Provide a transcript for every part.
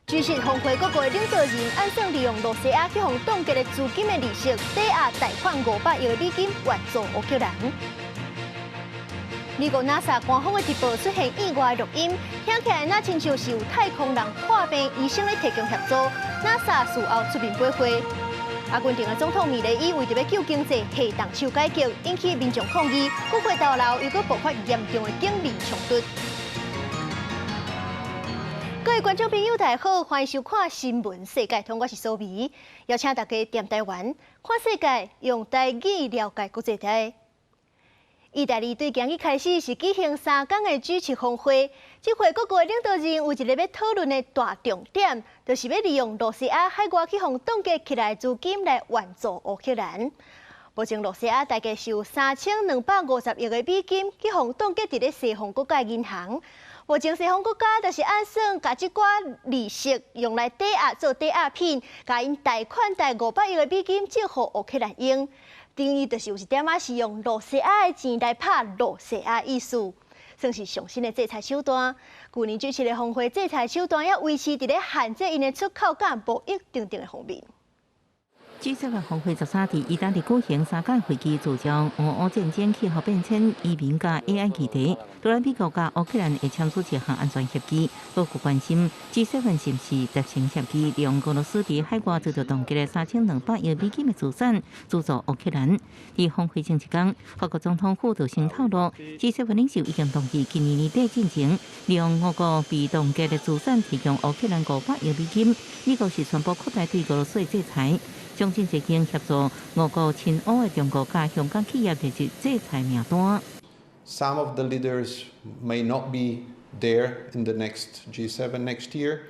G7峰會各國的領導人按算利用露西亞去予凍結的資金的利息抵押貸款500億的美金援助烏克蘭。美國 NASA 官方的直播出現意外錄音，聽起來若親像是有太空人破病醫生咧提供協助。NASA 事後出面駁回。阿根廷的總統米雷伊為著欲救經濟，下重手改革，引起民眾抗議，國會大樓又閣爆發嚴重的警民衝突。各位觀眾朋友，大家好，歡迎收看《新聞世界通》，我是蘇美，邀請大家踮台灣看世界，用台語了解國際台。意大利對今日開始是舉行3工的 G7 峰會，這回各國的領導人有一個欲討論的大重點，就是欲利用露西亞海外去予凍結起來資金來援助烏克蘭。目前露西亞大概是有3250億的美金去予凍結佇咧西方國家銀行。目前西方國家就是按算共這寡利息用來抵押做抵押品，共𪜶貸款貸500億的美金借予烏克蘭用。等於就是有一點仔是用露西亞的錢來拍露西亞意思，算是上新的制裁手段。舊年 G7的峰會制裁手段，猶維持佇咧限制𪜶的出口佮貿易等等的方面。 G7 峰會13佇意大利舉行三工會議，聚焦俄烏戰爭、氣候變遷、移民佮 AI 議題。除了美國佮烏克蘭會簽署一項安全協議，各國關心 G7 是毋是達成協議，利用俄羅斯佇海外遭著凍結的3200億美金的資產，資助烏克蘭。佇峰會前一工，法國總統府就先透露，G7 領袖已經同意今年年底進前，利用俄國被凍結的資產提供烏克蘭500億美金。美國是宣布擴大對俄羅斯的制裁。將真濟間協助俄國親烏的中國佮香港企業列入制裁名單。 Some of the leaders may not be there in the next G7 next year.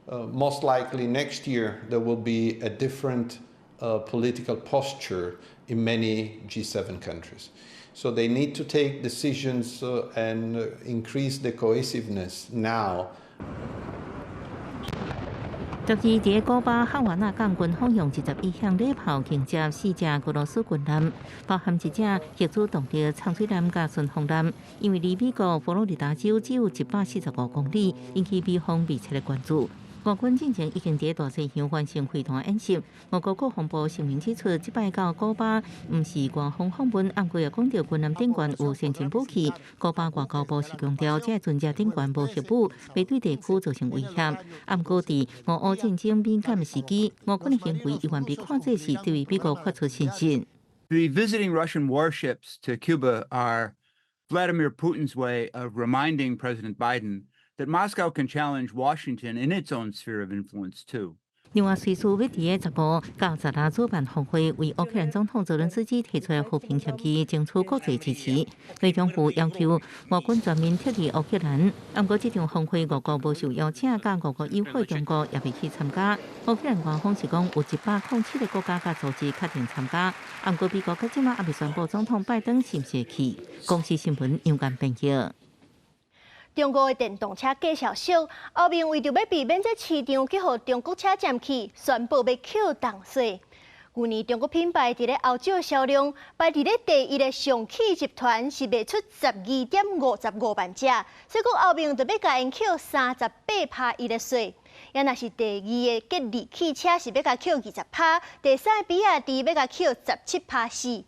Most likely next year there will be a different political posture in many G7 countries. So they need to take decisions and increase the cohesiveness now. 十二佇古巴哈瓦那港軍方用21響禮炮迎接四隻俄羅斯軍艦，包含一隻核子動力長水艦佮順風艦。因為離美國佛羅里達州只有145公里，引起美方密切的關注。俄軍進前已經佇大西洋完成飛彈演習。俄國國防部聲明指出，這擺到古巴毋是官方訪問，毋過也講著軍艦頂懸有先進武器。古巴外交部是強調，這個船隻頂懸無核武，袂對地區造成威脅。毋過佇俄烏戰爭敏感的時機，俄軍的行為依然被看作是對美國發出信息。 The visiting Russian warships to Cuba are Vladimir Putin's way of reminding President Biden that Moscow can challenge Washington in its own sphere of influence too. 另外，瑞士欲佇15到16主辦峰會，為烏克蘭總統澤倫斯基提出和平協議，爭取國際支持。內政部要求俄軍全面撤離烏克蘭。毋過，這場峰會俄國無受邀請，佮俄國友好中國也袂去參加。烏克蘭官方是講有107個國家佮組織確定參加。毋過，美國到這馬猶未宣布總統拜登是毋是會去。公視新聞楊間編譯。中國的電動車價數俗，歐盟為著欲避免這市場去予中國車佔去，宣布欲課重稅。舊年中國品牌佇咧歐洲的銷量排佇咧第一的上汽集團是賣出12.55萬隻，所以講歐盟就欲共𪜶課38.1%的稅。猶若是第二的吉利汽車是欲共課20%，第三的比亞迪欲共課17.4%。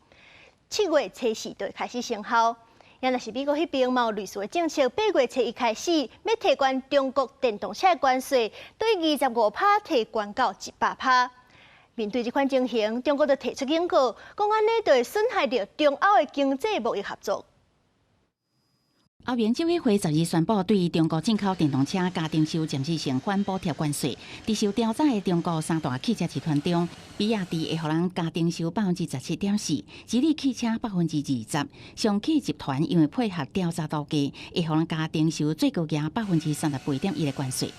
7月初四就會開始生效。猶若是美國彼邊嘛有類似的政策，8月初一開始，欲提懸中國電動車的關稅，對25%提懸到100%。面對這款情形，中國就提出警告，講按呢就會損害著中歐的經濟貿易合作。歐盟執委會12宣布對中國進口電動車加徵收暫時性反補貼關稅。佇受調查的中國三大汽車集團中，比亞迪會予人加徵收17.4%，吉利汽車20%，上汽集團因為配合調查度計，會予人加徵收最高額38.1%的關稅。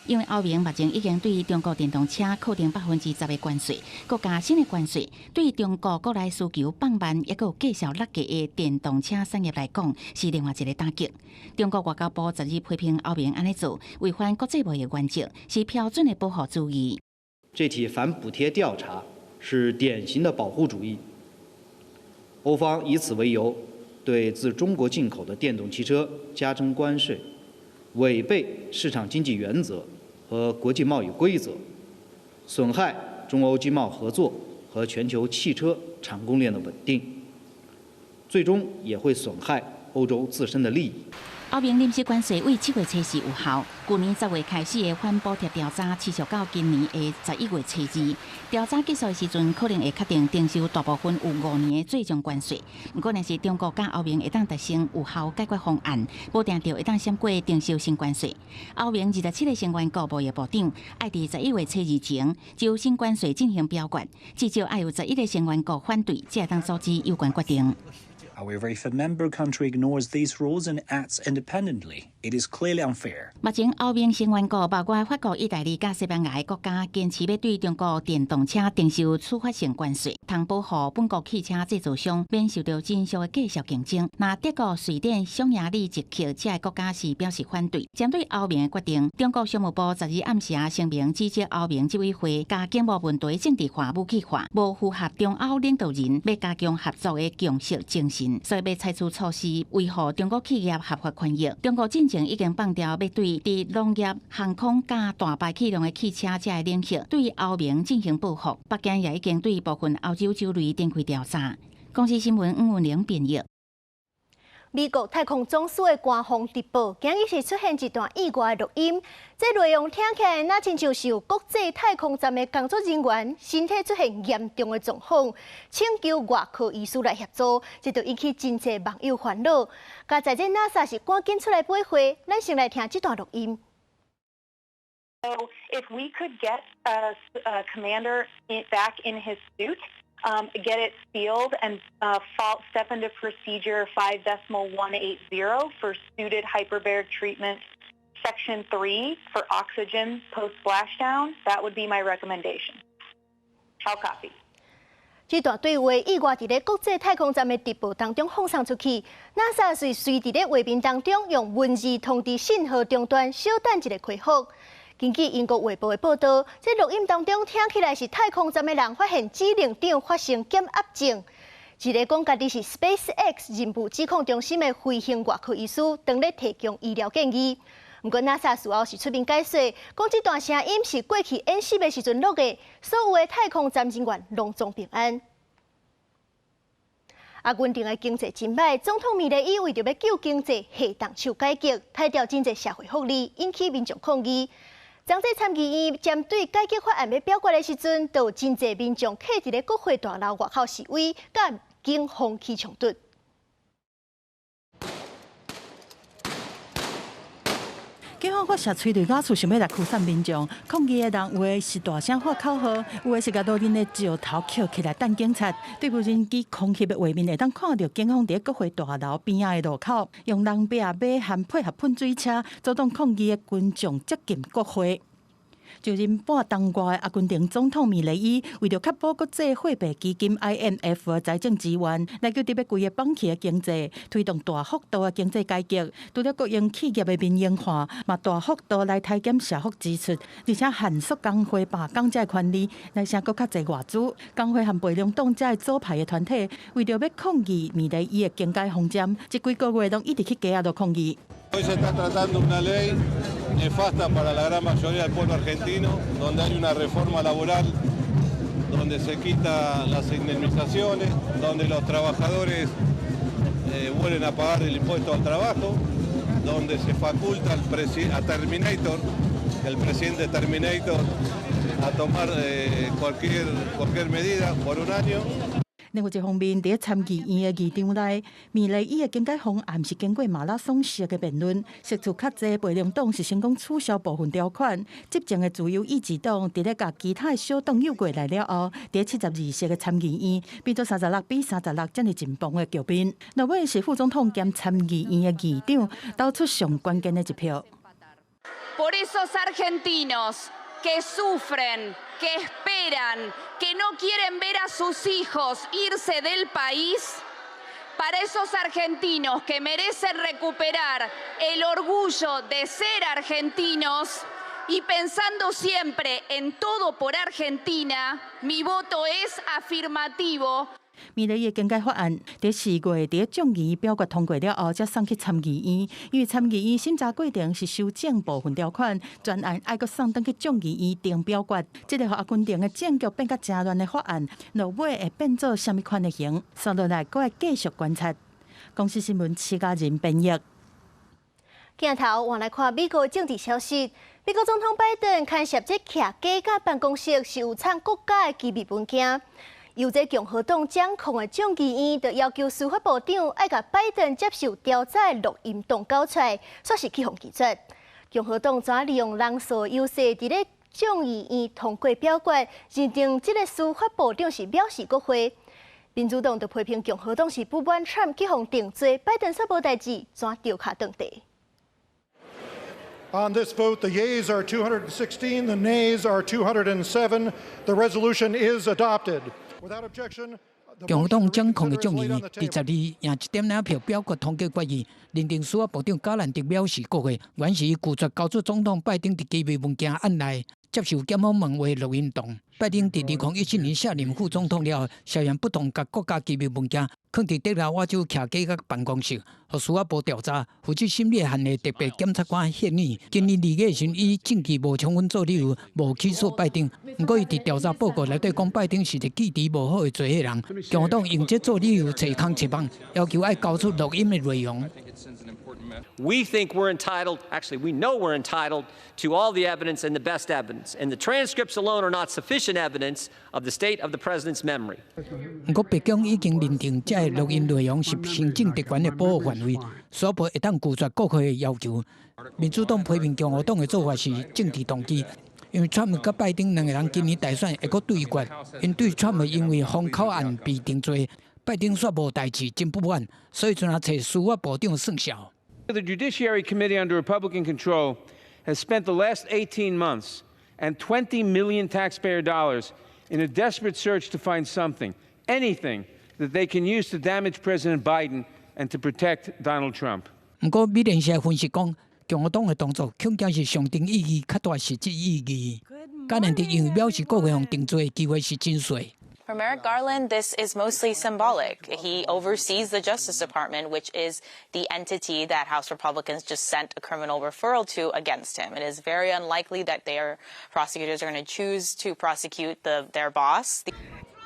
因為歐盟目前已經對中國電動車課徵10%的關稅，閣加新的關稅，對中國國內需求放慢，抑閣有價數落價的電動車產業來講，是另外一個打擊。中國外交部12批評歐盟按呢做，違反國際貿易原則，是標準的保護主義。這起反補貼調查是典型的保護主義。歐方以此為由，對自中國進口的電動汽車加徵關稅，違背市場經濟原則。和國際貿易規則，損害中歐經貿合作和全球汽車產供鏈的穩定，最終也會損害歐洲自身的利益。歐盟臨時關稅對7月初4有效，舊年10月開始的反補貼調查持續到今年的11月初2。調查結束的時陣，可能會確定徵收大部分有5年的最終關稅。毋過，若是中國佮歐盟會當達成有效解決方案，無定著會當閃過徵收新關稅。歐盟27個成員國貿易部長愛佇11月初2前就新關稅進行表決，至少愛有11個成員國反對，才會當阻止有關決定。 However, if a member country ignores these rules and acts independently, it is clearly unfair. 目前歐盟成員國包括法國、意大利佮西班牙的國家，堅持欲對中國電動車徵收處罰性關稅，通保護本國汽車製造商免受著真俗的價數競爭。若德國、瑞典、匈牙利、捷克這个國家是表示反對。針對歐盟的決定，中國商務部12暗時聲明指責歐盟執委會共經貿問題政治化、武器化，無符合中歐領導人欲加強合作的共識精神，所以欲採取措施維護中國企業合法權益。中國進前已經放調欲對佇農業、航空佮大排氣量的汽車這个領域對歐盟進行報復。北京也已經對部分歐洲酒類展開調查。公視新聞吳文玲編譯。美國太空總署的官方直播，今日是出現一段意外的錄音，這內容聽起來若親像是有國際太空站的工作人員身體出現嚴重的狀況，請求外科醫師來協助，這就引起真濟網友煩惱。佮在這 NASA 是趕緊出來駁話，咱先來聽這段錄音。 So if we could get a commander back in his suit, get it sealed and step into procedure 5.180 for suited hyperbaric treatment, section 3 for oxygen post splashdown, that would be my recommendation. How copy? 這段對話意外佇咧國際太空站的直播當中放送出去，NASA 隨隨佇咧畫面當中用文字通知信號終端，小等一下回覆。根據英國衛報的報導，這錄音當中聽起來是太空站的人發現指令長發生減壓症。一个講家己是 SpaceX 任務指控中心的飛行外科醫師，當咧提供醫療建議。毋過 NASA 事後是出面解釋，講這段聲音是過去演習的時陣錄的，所有的太空站人員攏總平安。阿根廷的經濟真䆀，總統米雷伊為著欲救經濟，下重手改革，刣掉真濟社會福利，引起民眾抗議。昨昏參議院針對改革法案欲表決的時陣，就有真濟民眾徛佇咧國會大樓外口示威，佮警方起衝突。警方發射催淚瓦斯，想欲來驅散民眾。抗議的人有的是大聲喊口號，有的是共路面的石頭抾起來擲警察。對無人機空翕的畫面，會當看著警方佇國會大樓邊仔的路口，用人壁馬和配合噴水車，阻擋抗議的群眾接近國會。就任半冬外的阿根廷總統米雷伊，為著確保國際貨幣基金 IMF 的財政支援，來求得欲規个綁起的經濟，推動大幅度的經濟改革。除了國營企業的民營化，嘛大幅度來削減社福支出，而且限縮工會罷工這个權利，來晟閣較濟外資。工會和白龍黨這个左派的團體，為著欲抗議米雷伊的經濟方針，這幾個月攏一直去街仔度抗議。 Hoy se está tratando una ley nefasta para la gran mayoría del pueblo argentino, donde hay una reforma laboral, donde se quitan las indemnizaciones, donde los trabajadores vuelven a pagar el impuesto al trabajo, donde se faculta a Terminator, el presidente Terminator, a tomar cualquier medida por un año. 另外一方面，佇參議院的議場內，米雷伊的經濟方案是經過馬拉松式的辯論，釋出較濟白龍黨是成功取消部分條款，執政的自由意志黨佇咧共其他的小黨誘過來了後，佇72席的參議院變做36比36，遮爾緊繃的局面。落尾是副總統兼參議院的議長投出上關鍵的一票。 Por esos argentinos que sufren, que esperan, que no quieren ver a sus hijos irse del país, para esos argentinos que merecen recuperar el orgullo de ser argentinos y pensando siempre en todo por Argentina, mi voto es afirmativo. 米勒伊的更改法案，佇4月佇眾議院表決通過了後，才送去參議院。因為參議院審查過程是修正部分條款，全案愛閣送轉去眾議院重表決。這个予阿根廷的政局變甲誠亂的法案，落尾會變做啥物款的形？紲落來閣愛繼續觀察。公視新聞徐家仁編譯。鏡頭換來看美國政治消息，美國總統拜登牽涉這徛家佮辦公室是有藏國家的機密文件。由這共和黨掌控的眾議院就要求司法部長愛共拜登接受調查的錄音檔交出來，煞是去予拒絕。共和黨怎利用人數優勢，佇咧眾議院通過表決，認定這个司法部長是藐視國會。民主黨就批評共和黨是不滿川普去予定罪，拜登煞無代誌，怎著跤轉地。 On this vote, the yeas are 216, the nays are 207. The resolution is adopted. Without objection. 共和黨掌控的眾議院，佇12贏1.2票表決通過決議，認定司法部長加蘭德藐視國會，原是伊拒絕交出總統拜登佇機密文件案內接受檢方問話錄音檔。拜登佇2017年卸任副總統了後，涉嫌不當共國家機密文件囥佇德拉瓦州徛家佮辦公室，予司法部調查。負責審理案的特別檢察官謝爾，今年2月時以證據無充分做理由，無起訴拜登。毋過伊佇調查報告內底講，拜登是一個記憶無好的罪人。共和黨用這做理由，揣空切網，要求愛交出錄音的內容。 We think we're entitled, actually, we know we're entitled to all the evidence and the best evidence. And the transcripts alone are not sufficient evidence of the state of the president's memory. 毋過白宮已經認定，這个錄音內容是行政特權的保護範圍，司法部會當拒絕國會的要求。民主黨批評共和黨的做法是政治動機，因為川普佮拜登兩个人今年大選會閣對決，𪜶對川普因為封口案被定罪，拜登煞無代誌，真不滿，所以陣仔揣司法部長算數。 The Judiciary Committee under Republican control has spent the last 18 months and 20 million taxpayer dollars in a desperate search to find something, anything, that they can use to damage President Biden and to protect Donald Trump. 毋過美聯社分析講，共和黨的動作恐驚是象徵意義較大實質意義。加蘭德因為藐視國會予定罪的機會是真細。 For Merrick Garland, this is mostly symbolic. He oversees the Justice Department, which is the entity that House Republicans just sent a criminal referral to against him. It is very unlikely that their prosecutors are going to choose to prosecute their boss.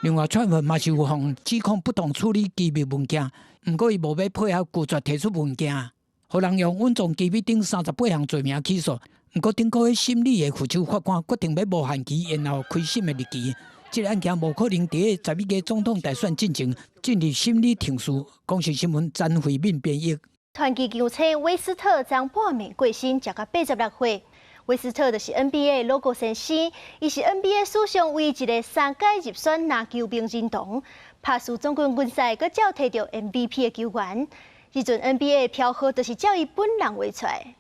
另外，川普嘛是有予指控不當處理機密文件，毋過伊無欲配合拒絕提出文件，予人用隱藏機密等38項罪名起訴。毋過頂個月審理的佛州法官決定欲無限期延後開審的日期。這个案件無可能佇11月總統大選進前進入審理程序。公視新聞詹慧敏編譯。傳奇球星威斯特昨半暝過身，食到86歲。威斯特就是 NBA logo 先生，伊是 NBA 史上唯一一个三屆入選籃球名人堂，拍輸總冠軍賽，閣照提著 MVP 的球員。這陣 NBA 票號就是照伊本人畫出來。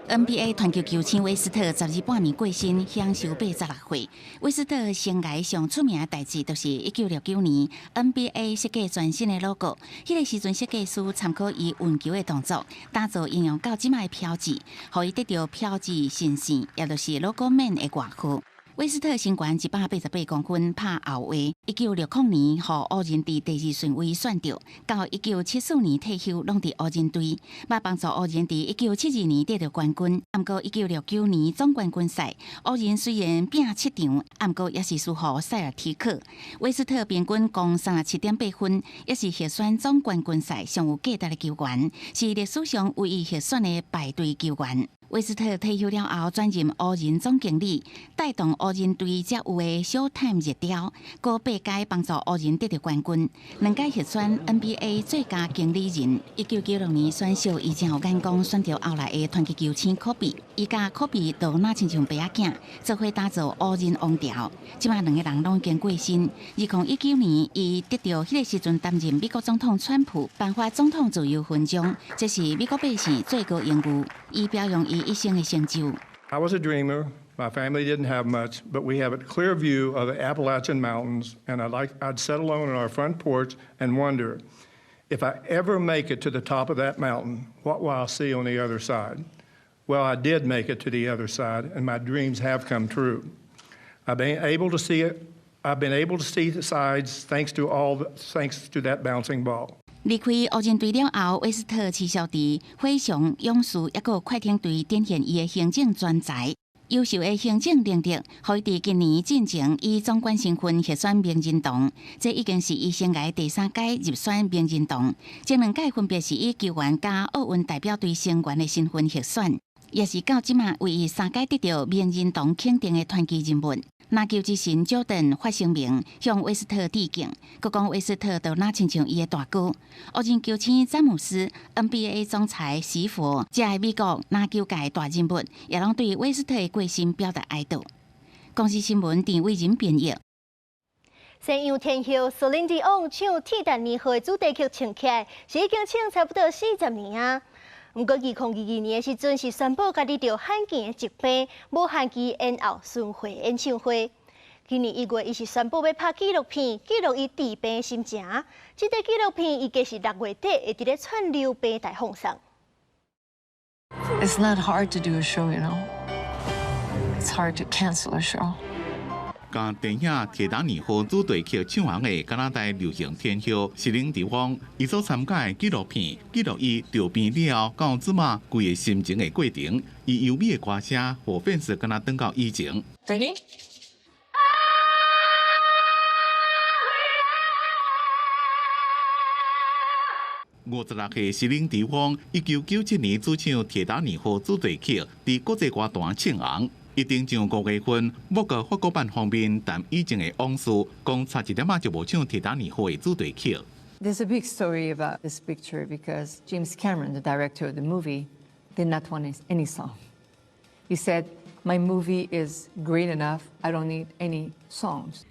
NBA 傳奇球星威斯特12半暝過身，享壽86歲。威斯特生涯上出名的代誌，就是1969年 NBA 設計全新的 logo。彼个時陣設計師參考伊運球的動作，打造應用到這擺的標誌，予伊得著標誌神聖，也就是 logo man 的外號。威斯特身懸188公分，拍後衛。1960年，予湖人佇第二順位選著，到1974年退休，攏佇湖人隊，捌幫助湖人佇1972年得著冠軍。毋過1969年總冠軍賽，湖人雖然拼7場，毋過也是輸予塞爾提克。威斯特平均攻37.8分，也是獲選總冠軍賽上有價值的球員，是歷史上唯一獲選的敗隊球員。威斯特退休了後，轉任湖人總經理，帶動湖人隊才有的 Showtime 熱潮，閣八屆幫助湖人得著冠軍，兩屆獲選 NBA 最佳經理人。1996年選秀，伊真有眼光，選著後來的傳奇球星科比，伊佮科比都若親像爸仔囝，做伙打造湖人王朝。這擺兩个人攏已經過身。2019年，伊得著彼个時陣擔任美國總統川普頒發總統自由勳章，這是美國百姓最高榮譽。伊表揚伊一生的成就。 I was a dreamer. My family didn't have much, but we have a clear view of the Appalachian Mountains, and I'd sit alone on our front porch and wonder, if I ever make it to the top of that mountain, what will I see on the other side? Well, I did make it to the other side, and my dreams have come true. I've been able to see I've been able to see the sides thanks to that bouncing ball. 離開湖人隊了後，威斯特持續佇火熊、勇士抑閣快艇隊展現伊的行政專才。優秀的行政能力，予伊佇今年進前以總管身份獲選名人堂，這已經是伊生涯第三屆入選名人堂。前兩屆分別是以球員佮奧運代表隊成員的身份獲選，也是到這馬唯一三屆得著名人堂肯定的傳奇人物。籃球之神喬丹發聲明向威斯特致敬，閣講威斯特就若親像伊的大哥。湖人球星詹姆斯、NBA 總裁史佛，這个美國籃球界大人物，也攏對威斯特的過身表達哀悼。公視新聞陳偉仁編譯。西洋天后席琳迪翁唱《鐵達尼號》的主題曲唱起來，是已經唱差不多40年啊。毋過，2022年的時陣是宣布家己著罕見的疾病，無限期延後巡迴演唱會。今年1月，伊是宣布欲拍紀錄片，記錄伊治病的心情。這個紀錄片預計是6月底會佇咧串流平台放送。 It's not hard to do a show. It's hard to cancel a show. 共電影《鐵達尼號》主題曲唱紅的加拿大流行天后席琳迪翁，伊所參加的紀錄片記錄伊著病了後到這馬規个心情的過程，伊優美的歌聲，予粉絲敢若轉到以前。 Ready? 56歲席琳迪翁，1997年主唱《鐵達尼號》主題曲，佇國際歌壇唱紅。伊登場5月份，莫閣法國版方面談以前的往事，講差一點仔就無唱《鐵達尼號》的主題曲。 There's a big story about this picture because James Cameron, the director of the movie, did not want any song. He said, "My movie is great enough. I don't need any songs."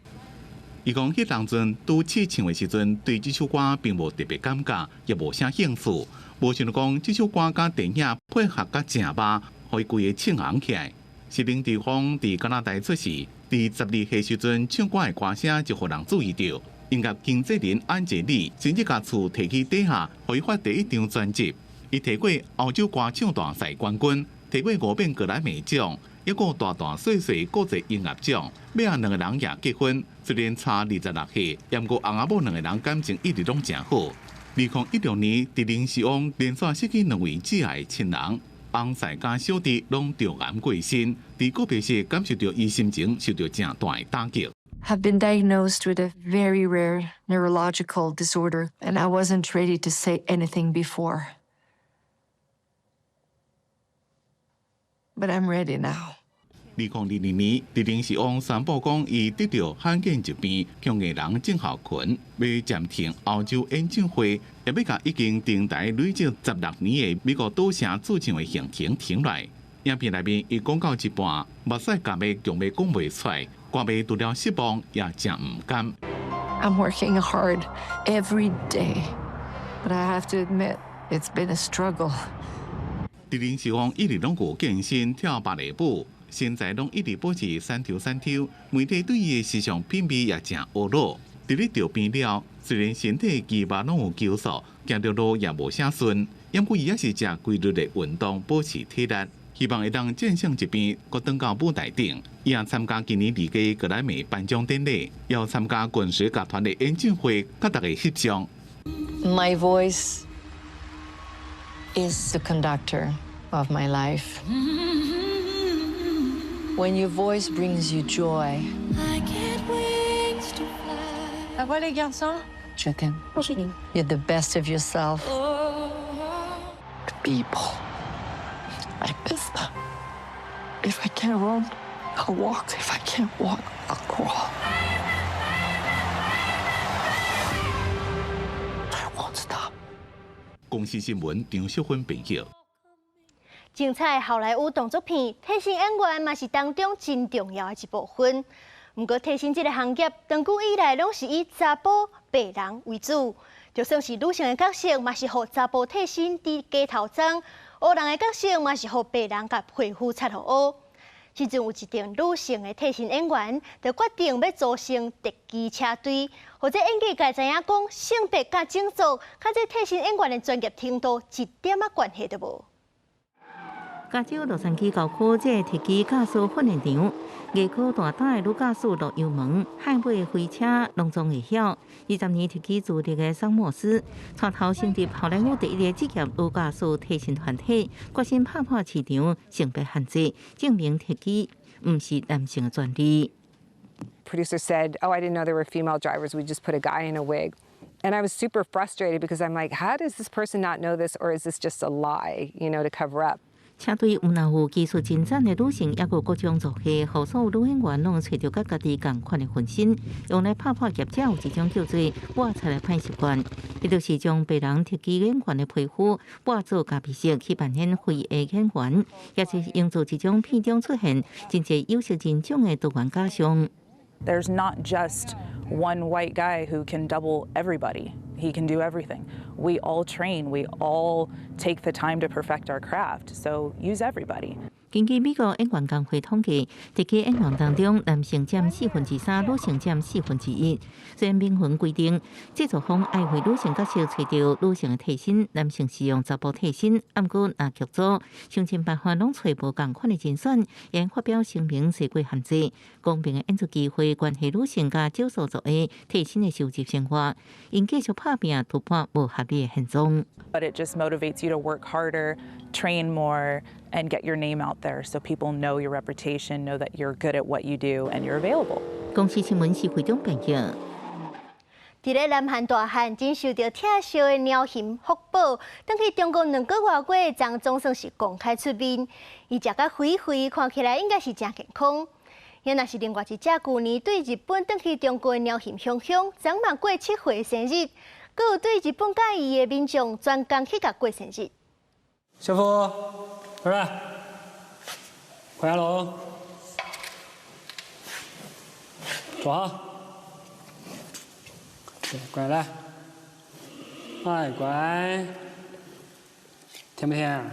伊講，彼當陣拄試唱的時陣，對這首歌並無特別感覺，也無啥興趣。無想著講，這首歌佮電影配合甲誠峇，予伊規个唱紅起來。席琳迪翁佇加拿大出世，佇12歲時陣唱歌的歌聲就予人注意著。音樂經紀人安傑利甚至共厝提去底下，予伊發第一張專輯。伊提過歐洲歌唱大賽冠軍，提過五遍格萊美獎，抑閣大大細細國際音樂獎。尾仔兩个人也結婚，雖然差26歲，毋過翁仔某兩个人感情一直攏誠好。2016年，席琳迪翁連續失去兩位摯愛親人。翁婿佮小弟攏著癌過身，佇告別式感受著伊心情受著誠大的打擊。 Have been diagnosed with a very rare neurological disorder, and I wasn't ready to say anything before. But I'm ready now. 2022年，席琳迪翁宣布講，伊得著罕見疾病，強藝人症候群，欲暫停歐洲演唱會，也欲共已經登台累積16年的美國賭城駐唱的行程停落。影片內面，伊講到一半，目屎乾欲強欲講袂出來，歌迷除了失望，也誠毋甘。 I'm working hard every day, but I have to admit it's been a struggle. 席琳迪翁一直攏有健身跳芭蕾舞。身材攏一直保持纖挑纖挑，媒體對伊的時尚品味也誠呵咾。佇咧著病了，雖然身體肌肉攏有收縮，行著路也無啥順，毋過伊猶是誠規律的運動，保持體力，希望會當戰勝疾病，閣轉到舞台頂。伊也參加今年二月格萊美頒獎典禮，也有參加滾石樂團的演唱會，佮大家翕相。 My voice is the conductor of my life. When your voice brings you joy. Ça va les garçons? Je t'aime. You're the best of yourself. The people. I miss them. If I can't run, I'll walk. If I can't walk, I'll crawl. I won't stop. 公視新聞張淑芬編譯。精彩好萊塢動作片，替身演員嘛是當中真重要的一部分。毋過替身這個行業，長久以來攏是以查埔白人為主，就算是女性的角色，嘛是予查埔替身佇街頭鬃；黑人的角色嘛是予白人共皮膚擦予烏。這陣有一陣女性的替身演員，就決定欲組成特技車隊，予這演藝界知影講性別佮種族，佮這替身演員的專業程度一點仔關係都無。加州洛杉磯郊區這個特技駕駛訓練場，藝高大膽的女駕駛落油門，悍馬飛車攏總會曉。20年特技資歷的桑莫斯，帶頭成立好萊塢第一个職業女駕駛替身團體，決心拍破市場性別限制，證明特技毋是男性的專利。 Producer said, "Oh, I didn't know there were female drivers. We just put a guy in a wig." And I was super frustrated because I'm like, how does this person not know this, or is this just a lie to cover up? 車隊毋但有技術精湛的女性，抑閣有各種造型，予所有女演員攏揣著佮家己仝款的分身，用來拍破業者有一種叫做抹擦的歹習慣，彼就是將白人特技演員的皮膚抹做咖啡色去扮演非裔演員，也是營造一種片中出現真濟有色人種的多元假象。 There's not just one white guy who can double everybody. He can do everything. We all train. We all take the time to perfect our craft. So use everybody. 根據美國演員工會統計，特技演員當中，男性佔3/4，女性佔1/4。雖然明文規定，製作方愛為女性角色揣著女性的替身，男性是用查埔替身。毋過，若劇組想盡辦法攏揣無仝款的人選，會發表聲明說過限制，公平的演出機會，關係女性佮少數族裔替身的收入生活，𪜶繼續拍拚突破無合理的現狀。 But it just motivates you to work harder, train more, and get your name out there so people know your reputation, know that you're good at what you do, and you're available. 公視新聞是會長編譯。佇咧南韓大漢真受著疼惜的貓熊福寶，轉去中國兩個外月，昨總算是公開出面。伊食甲肥肥，看起來應該是誠健康。也若是另外一隻舊年對日本轉去中國的貓熊香香，昨嘛過7歲生日，閣有對日本佮意的民眾專工去共過生日。小福，回來，回來嘍，坐好，過來，哎，乖，甜不甜？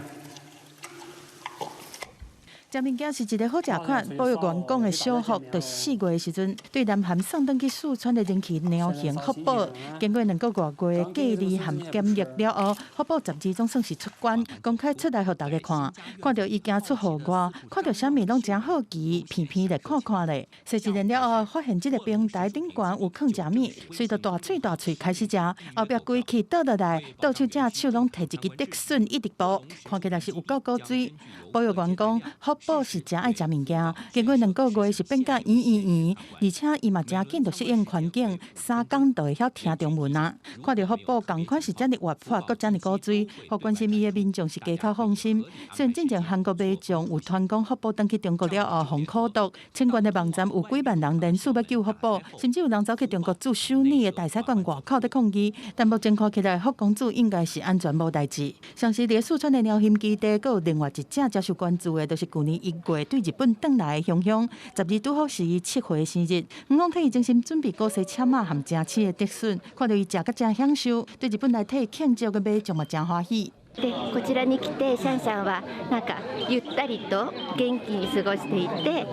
食物件是一个好食款，保育員講的小福，佇4月的時陣，對南韓送轉去四川的人氣貓熊福寶，經過2個外月的隔離和檢疫了後，福寶12總算是出關，公開出來予大家看，看著伊行出戶外，看著啥物攏誠好奇，偏偏咧看看咧。踅一輪了後，發現這个平台頂懸有囥食物，隨著大喙大喙開始食，後壁規氣倒落來，倒手隻手攏提一支竹筍一直哺，看起來是有夠古錐。保育員講，福寶是誠愛食物件，經過2個月是變甲圓圓圓，而且伊嘛誠緊就適應環境，3工就會曉聽中文啊。看著福寶仝款是遮爾活潑，閣遮爾古錐，予關心伊的民眾是加較放心。雖然進前韓國民眾有傳講福寶轉去中國了後予苦毒，清關的網站有幾萬人連署欲救福寶，甚至有人走去中國駐首爾的大使館外口咧抗議。但目前看起來，福公子應該是安全無代誌。同時，佇四川的貓熊基地，閣有另外一隻接受關注的，就是舊年1月對日本轉來的香香，12拄好是伊7歲生日，園方替伊精心準備古西車馬和誠飼的竹筍，看著伊食甲誠享受，對日本來替伊慶祝的民眾嘛誠歡喜。でこちらに来てシャンシャンはなんかゆったりと元気に過ごしていて、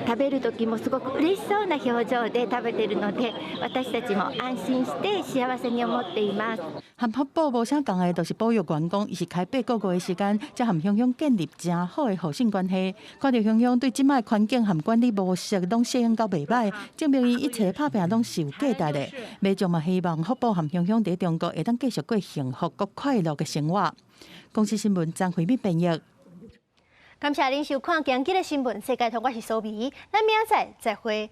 食べる時もすごく嬉しそうな表情で食べているので、私たちも安心して幸せに思っています。和福寶無啥仝的，就是保育員講，伊是開8個月的時間，才和香香建立誠好的互信關係。看著香香對這擺環境和管理模式攏適應到袂䆀，證明伊一切拍拚攏是有價值的。民眾嘛希望福寶和香香佇中國會當繼續過幸福閣快樂的生活。公視新聞張惠美編譯。感謝恁收看今日的新聞世界通，我是蘇美，咱明仔載再會。